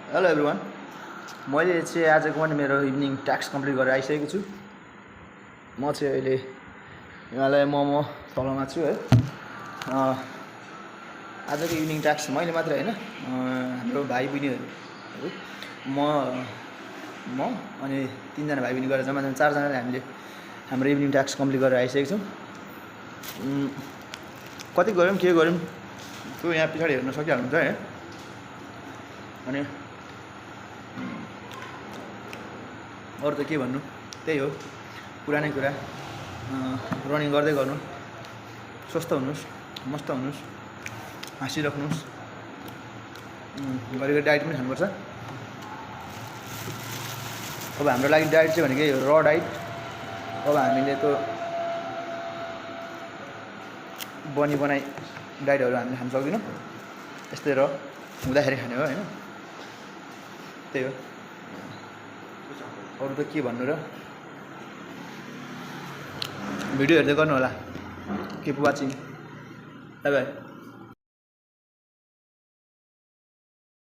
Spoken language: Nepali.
हेलो एभ्रिवान, मैले चाहिँ आजको पनि मेरो इभिनिङ टास्क कम्प्लिट गरेर आइसकेको छु। म चाहिँ अहिले हिमालय मोमो तलमा छु है। आजको इभिनिङ टास्क मैले मात्र होइन, हाम्रो भाइ बहिनीहरू म अनि 3जना भाइ बहिनी गरेर जम्मा 4जनाले हामीले हाम्रो इभिनिङ टास्क कम्प्लिट गरेर आइसकेको छौँ। कति गऱ्यौँ के गऱ्यौँ त्यो यहाँ पछाडि हेर्न सकिहाल्नुहुन्छ है। अनि अरू त के भन्नु, त्यही हो पुरानै कुरा। रनिङ गर्दै गर्नु, स्वस्थ हुनुहोस्, मस्त हुनुहोस्, हाँसिराख्नुहोस्। घरिघरि डाइट पनि खानुपर्छ। अब हाम्रो लागि डाइट चाहिँ भनेको र डाइट। अब हामीले त बनाई डाइटहरू हामीले खान सक्दैनौँ, यस्तै र हुँदाखेरि खाने हो होइन। त्यही हो, अरू त के भन्नु र। भिडियो हेर्दै गर्नु होला। Keep watching, bye bye.